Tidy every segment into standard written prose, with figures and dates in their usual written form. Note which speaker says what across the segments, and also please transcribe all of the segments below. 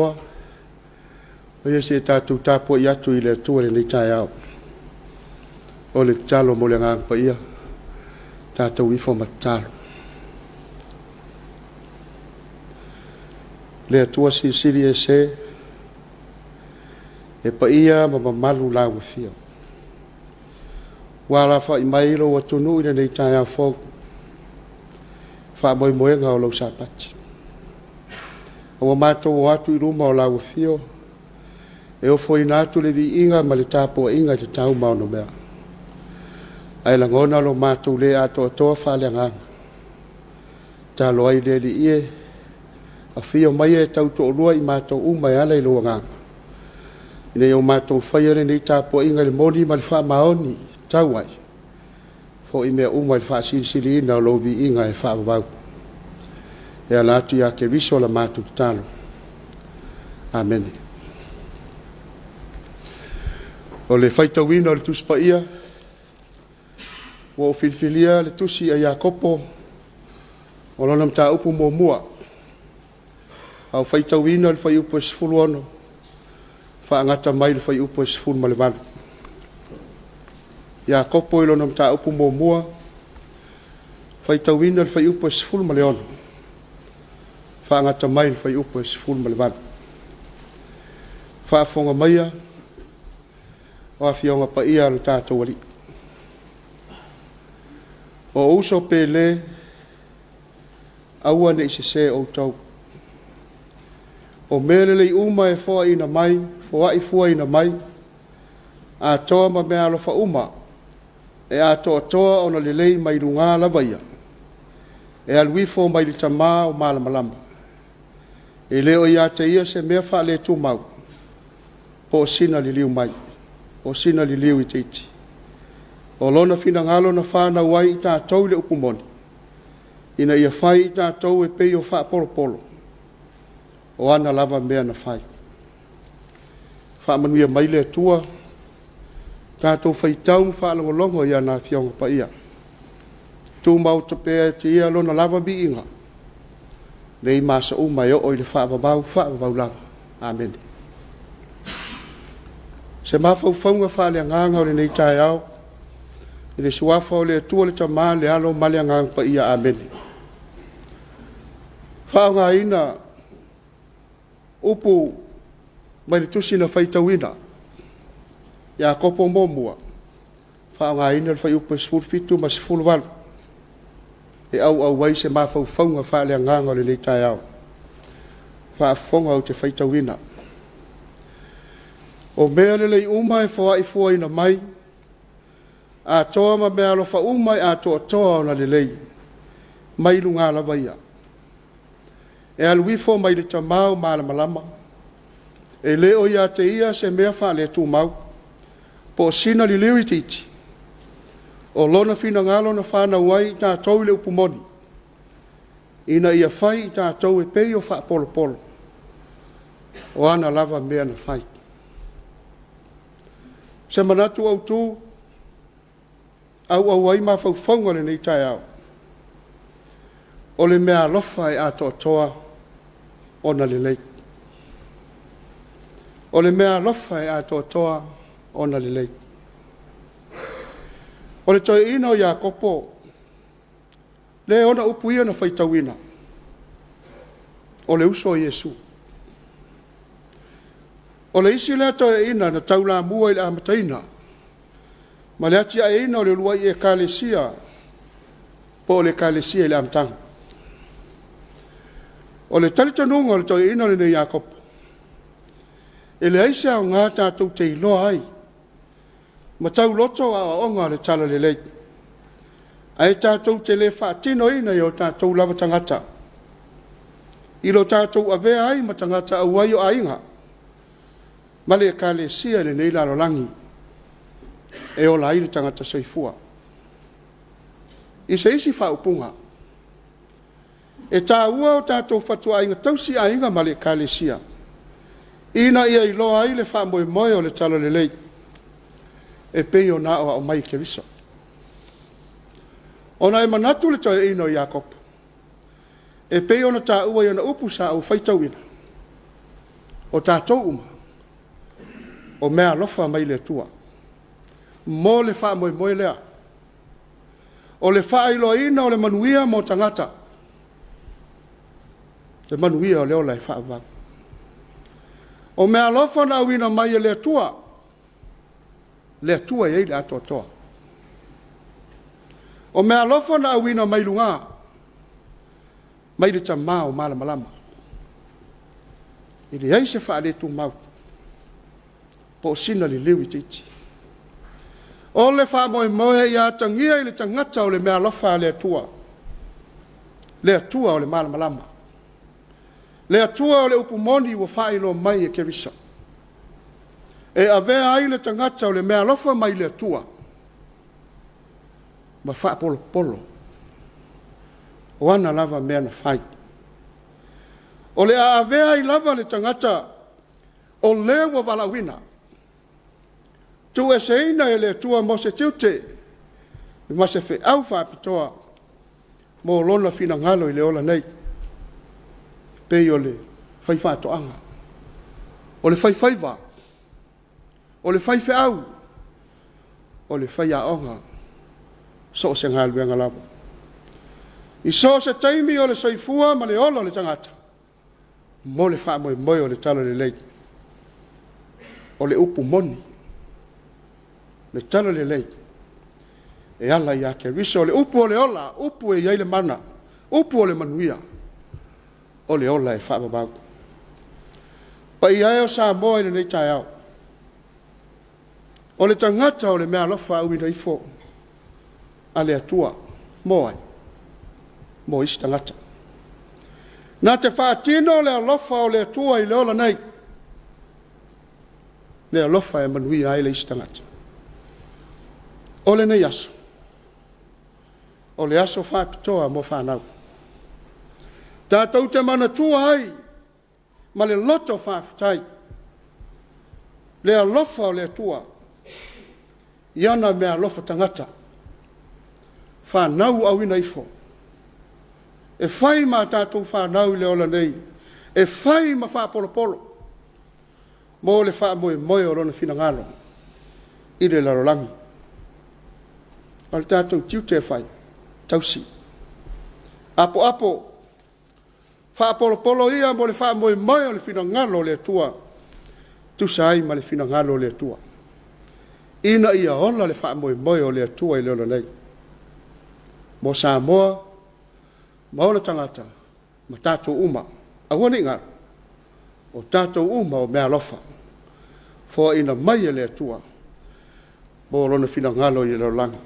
Speaker 1: avanoa, ia se i tatou tapuai atu i le Atua i lenei taeao. O le tatalo mo le Agaga Paia, tatou ifo ma tatalo. Le Atua Silisili Ese, e paia ma mamalu Lau Afio. Ua alafai mai lou atunuu i lenei taeao fou, faamoemoega o lau Sapati. Ua matou o atu i luma o lau Afio, e ofoina atu le viiga ma le tapuaiga e tatau ma ono mea. Ae lagona lo matou le atoatoa faaleagaga. Tatalo ai le Alii e, afio mai e tautoalua i matou uma e ala i lou agaga, ina ia o matou faia lenei tapuaiga i le moni ma le faamaoni tau ai, foi mea uma i le faasilisiliina o lou viiga e faavavau. E ala atu ia Keriso la matou tatalo. Amene. O le faitauina o le Tusi Paia, ua ou filifilia le tusi a Iakopo o lona mataupu muamua, a o faitauina le fuaiupu e 16, faagata mai le fuaiupu e 18. Iakopo i lona mataupu muamua, faitauina le fuaiupu e 16, faagata mai le fuaiupu e 18. Faafofoga maia o Afioga Paia a lo tatou Alii. O uso pele, aua ne i sese outou. O mea lelei uma e foaina mai, foai fuaina mai, atoa ma meaalofa uma, e atoatoa ona lelei mai luga lava ia, e alu ifo mai le Tama o malamalama. E le o ia te ia se mea faaletumau, po o sina liliu mai, po o sina liliu itiiti. O lona finagalo na fanau ai i tatou i le upu moni, ina ia fai i tatou e pei o faapolopolo, o ana lava mea na fai. Faamanuia mai le Atua, tatou faitau ma faalogologo i ana Afioga Paia. Tumau pea e te ia lona lava viiga, nei ma aso uma e oo i le faavavau, faavavau lava. Amene. Se mafaufauga faaleagaga o lenei taeao, i le suafa o le Atua le Tama, le Alo ma le Agaga Paia. Amene. Faaaogaina upu mai le tusi na faitauina, Iakopo 1, faaaogaina le fuaiupu e 17 ma le 18 e auau ai se mafaufauga faaleagaga o lenei taeao. Faafofoga ou te faitauina. O mea lelei uma e foai fuaina mai, atoa ma meaalofa uma e atoatoa ona lelei, mai luga lava ia. E alu ifo mai le Tama o malamalama, e le o ia te ia se mea faaletumau, po o sina liliu itiiti, o lona finagalo na fanau ai i tatou i le upu moni, ina ia fai i tatou e pei o faapolopolo, o ana lava mea na fai. Se manatu autu, auau ai mafaufauga o lenei taeao, o le meaalofa e atoatoa ona lelei. O le meaalofa e atoatoa ona lelei. O le toeaina o Iakopo, le ona upu ia na faitauina, o le uso a Iesu. O le isi lea toeaina na taulamua i le amataina ma le atiaeina o le uluai Ekalesia, po o le Ekalesia i le amataga. O le talitonuga o le toeaina lenei Iakopo, e leai se aoga tatou te iloa ai ma tauloto aoaoga o le Talalelei, ae tatou te le faatinoina i o tatou lava tagata, i lo tatou avea ai ma tagata auai o aiga ma le Ekalesia i lenei lalolagi e ola ai le tagata soifua. I se isi faaupuga, e taua o tatou fatuaiga tausi aiga ma le Ekalesia, ina ia iloa ai le faamoemoe o le Talalelei e pei ona aoao mai e Keriso. Ona e manatu le toeaina o Iakopo, e pei ona taua i ana upu sa ou faitauina, O tatou uma, o meaalofa mai le Atua mo le faamoemoe lea. O le faailoaina o le manuia mo tagata, le manuia o le ola e faavavau. O meaalofa na auina mai e le Atua, le Atua e i ai le atoatoa. O meaalofa na auina mai luga, mai le Tama o malamalama. E leai se faaletumau po o sina liliu itiiti. O le faamoemoe ia atagia i le tagata o le meaalofa a le Atua, le Atua o le malamalama, le Atua o le upu moni ua faailoa mai e Keriso. E avea ai le tagata o le meaalofa mai le Atua ma faapolopolo o ana lava mea na fai. O le a avea ai lava le tagata o le ua valaauina, tuueseina e le Atua mo se tiute ma se feau faapitoa mo lona finagalo i le ola nei, pei o le faifaatoaga, o le faifaiva, o le faifeau, o le faiaoga, so o se galuega lava. I so o se taimi o le soifua ma le ola o le tagata, mo le faamoemoe o le Talalelei. O le upu moni, le Talalelei, e ala ia Keriso, o le upu o le ola, upu e i ai le mana, upu o le manuia, o le ola e faavavau. Paia e o Samoa i lenei taeao, o le tagata o le meaalofa auina ifo a le Atua, mo ai? Mo isi tagata. Na te faatino le alofa o le Atua i le ola nei, le alofa e manuia ai le isi tagata. O lenei aso, o le aso faapitoa mo fanau. Tatou te manatua ai ma le loto faafetai le alofa o le Atua i ana meaalofa tagata, fanau auina ifo, e fai ma a tatou fanau i le ola nei, e fai ma faapolopolo mo le faamoemoe o Lona finagalo i le lalolagi. O le tatou tiute e fai, tausi, apoapo, faapolopolo ia mo le faamoemoe o le finagalo o le Atua, tusa ai ma le finagalo o le Atua, ina ia ola le faamoemoe o le Atua i le ola nei, mo Samoa ma ona tagata ma tatou uma. Aua ne i galo, o tatou uma o meaalofa foaiina mai e le Atua mo Lona finagalo i le lalolagi,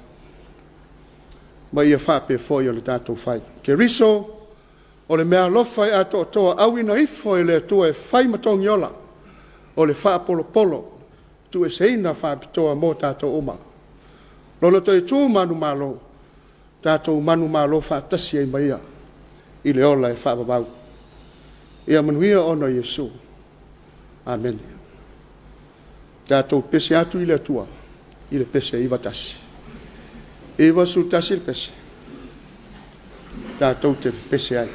Speaker 1: ma ia faapea foi ona tatou fai. Keriso o le meaalofa e atoatoa, auina ifo e le Atua e fai ma togiola, o le faapolopolo, tuueseina faapitoa mo tatou uma. Lona toe tu manumalo, tatou manumalo faatasi ai ma Ia i le ola e faavavau. Ia manuia ona o Iesu. Amene. Tatou pese atu i le Atua i le pese 91. 91 le pese, tatou te pese ai.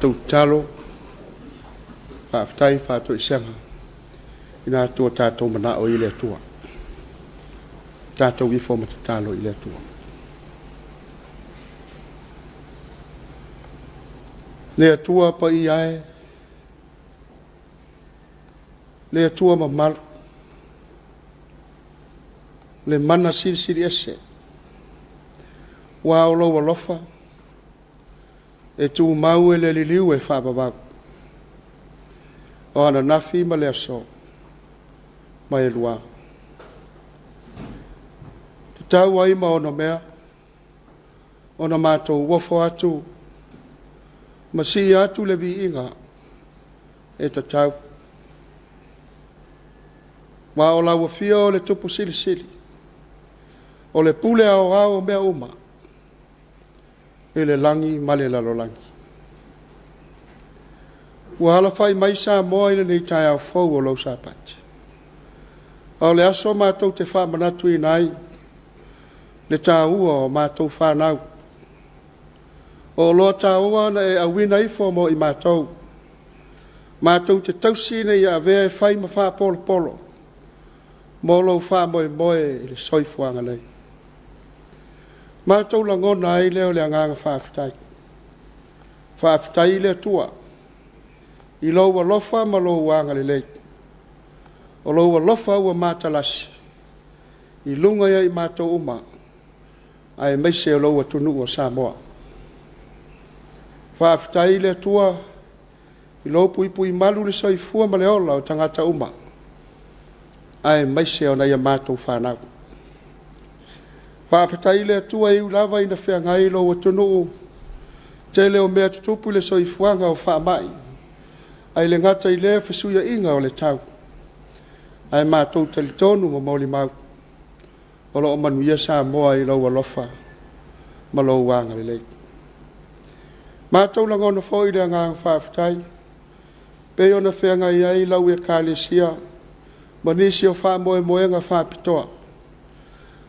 Speaker 1: Matou tatalo, faafetai faatoesega ina atu o tatou manao i le Atua. Tatou ifo ma tatalo i le Atua. Le Atua paia e, le Atua mamalu, le mana silisili ese, ua o lou alofa, e tumau e le liliu e faavavau, o ananafi ma le aso, ma e lua. Tatau ai ma onomea, ona matou ofo atu, ma sii atu le viiga e tatau. Ma o lau afio o le Tupu Silisili, o le pule aoao o mea uma, i le lagi ma le lalolagi. Ua alafai mai Samoa i lenei taeao fou o lau Sapati. A o le aso matou te faamanatuina ai le taua o matou fanau. O oloa taua na e auina ifo mo i matou, matou te tausi ina ia avea e fai ma faapolopolo mo lou faamoemoe i le soifuaga nei. Matou lagona ai lea o le agaga faafetai. Faafetai i le Atua i lou alofa ma lou agalelei. O lou alofa ua matalasi i luga ia i matou uma, aemaise o lou atunuu o Samoa. Faafetai i le Atua i lou puipuimalu i le soifua ma le ola o tagata uma, aemaise o nai a matou fanau. Faafetai i le Atua e ui lava ina feagai lou atunuu, tele o mea tutupu i le soifuaga o faamai, ae le gata i lea fesuiaiga o le tau. Ae matou talitonu ma molimau, o lo o manuia Samoa i lou alofa ma lou agalelei. Matou lagona foi le agaga faafetai, pei ona feagai ai lau Ekalesia ma nisi o faamoemoega faapitoa.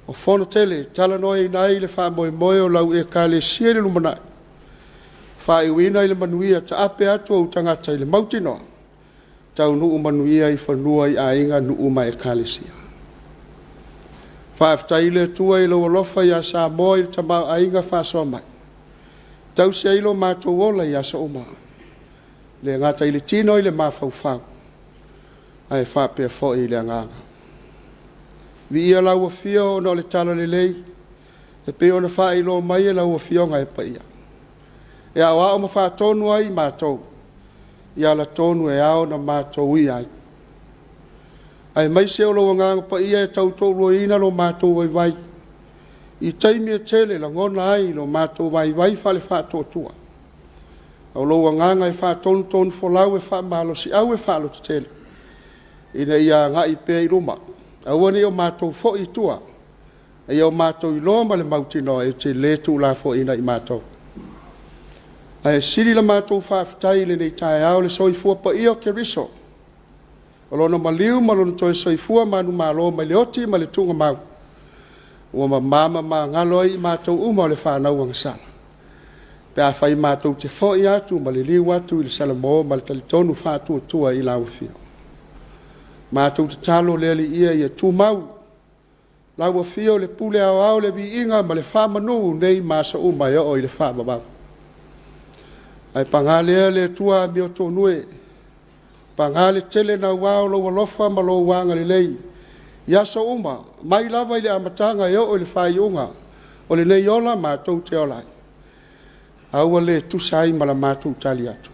Speaker 1: O fono tele e talanoaina ai le faamoemoe o lau Ekalesia i le lumanai, faaiuina i le manuia, taape atu ou tagata i le mautinoa, taunuu manuia i fanua i aiga, nuu ma Ekalesia. Faafetai i le Atua i lou alofa ia Samoa i le tamaoaiga faasoa mai, tausi ai lo matou ola i aso uma, le gata i le tino i le mafaufau, ae faapea foi i le agaga. Viia lau afio ona o le talalelei e pei ona faailoa mai e lau Afioga e Paia, e aoao ma faatonu ai i matou i alatonu e ao ona matou uia ai. Aemaise o lou Agaga Paia e tautoaluaina lo matou vaivai i taimi e tele e lagona ai lo matou vaivai faale-faatuatua. A o lou Agaga e faatonutonufolau e faamalosiau e faalototele, ina ia agai pea i luma, aua ne i o matou foi i tua, a ia o matou iloa ma le mautinoa e te le tuulafoaiina i matou. Ae sili la matou faafetai i lenei taeao le soifua paia o Keriso, o Lona maliu ma Lona toe soifua manumalo mai le oti ma le tuugamau, ua mama ma magalo ai i matou uma o le fanau agasala, pe afai matou te foi atu ma liliu atu i le salamo ma le talitonu faatuatua i lau Afioga. Matou tatalo le Alii e, ia tumau lau afio i le pule aoao, le viiga ma le faamanu nei ma aso uma e oo i le faavavau. Ae paga lea le Atua amiotonu e, paga le tele naua o lou alofa ma lou agalelei i aso uma, mai lava i le amataga e oo i le faaiuga o lenei ola matou te ola ai. A ua le tusa ai ma la matou tali atu.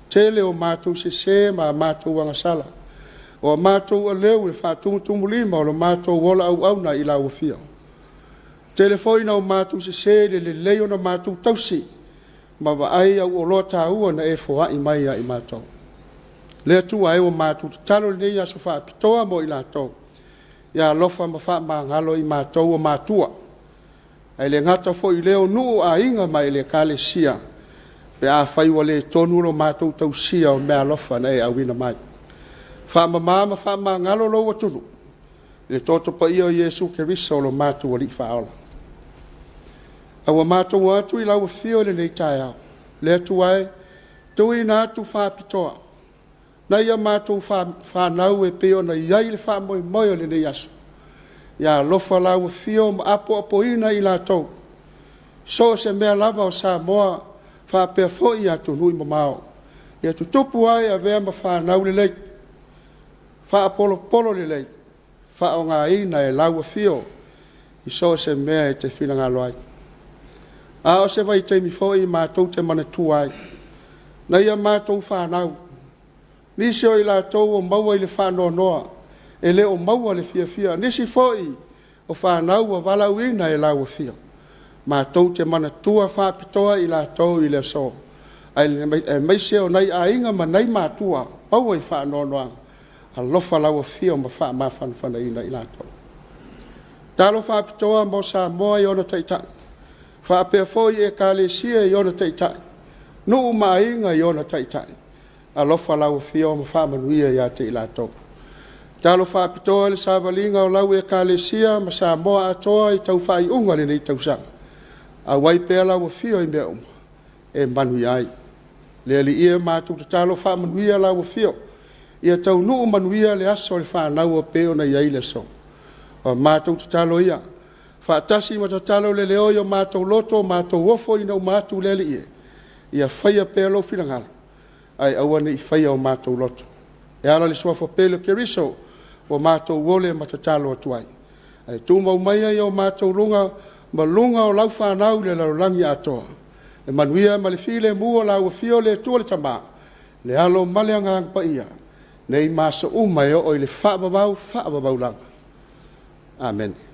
Speaker 1: Tele o matou sese ma a matou agasala, o a matou aleu e faatumutumulima o lo matou ola auauna i lau Afio. Tele foi ina o matou sese i le lelei ona matou tausi ma vaai au oloa taua na e foai mai ia i matou. Le Atua e, ua matou tatalo i lenei aso faapitoa mo i latou, ia alofa ma faamagalo i matou o matua. Ae le gata foi i lea o nuu, aiga ma le Ekalesia, pe afai ua le tonu lo matou tausia o meaalofa na e auina mai. Faamama ma faamagalo lou atunuu i le toto paia o Iesu Keriso o lo matou Alii Faaola. A ua matou o atu i lau afio i lenei taeao, le Atua e, Tuuina atu faapitoa nai a matou fanau e pei ona i ai le faamoemoe o lenei aso. Ia alofa lau afio ma apoapoina i latou, so o se mea lava o Samoa faapea foi atunuu e mamao. Ia tutupu ae avea ma fanau lelei, faapolopolo lelei, faaaogaina e lau Afio i so o se mea e te finagalo ai. A o se vaitaimi foi matou te manatua ai nai a matou fanau, nisi o i latou ua maua i le faanoanoa, e le o maua le fiafia, nisi foi o fanau ua valaauina e lau Afio. Matou te manatua faapitoa i latou i le aso, aemaise o nai aiga ma nai matua maua i faanoanoaga, alofa lau Afio ma faamafanafanaina i latou. Talo faapitoa mo Samoa i ona taitai, faapea foi Ekalesia i ona taitai, nuu ma aiga i ona taitai, alofa lau Afio ma faamanuia ia te i latou. Talo faapitoa le savaliga o lau Ekalesia ma Samoa atoa i tau faaiuga o lenei tausaga, auai pea lau Afio i mea uma e manuia ai. Le Alii e, matou tatalo faamanuia lau Afio, ia taunuu manuia le aso o le fanau e pei ona i ai le aso. O a matou tatalo ia, faatasi ma tatalo le leo o matou loto matou ofoina uma atu le Alii e, ia faia pea lou finagalo, ae aua ne i faia o matou loto. E ala i le suafa pele o Keriso ua matou ole ma tatalo atu ai. Ae tumau maia i o matou luga ma luga o lau fanau i le lalolagi atoa. Le manuia ma le filemu o lau Afio le Atua le Tama, le Alo ma le Agaga Paia, nei ma aso uma e oo i le faavavau faavavau lava. Amene.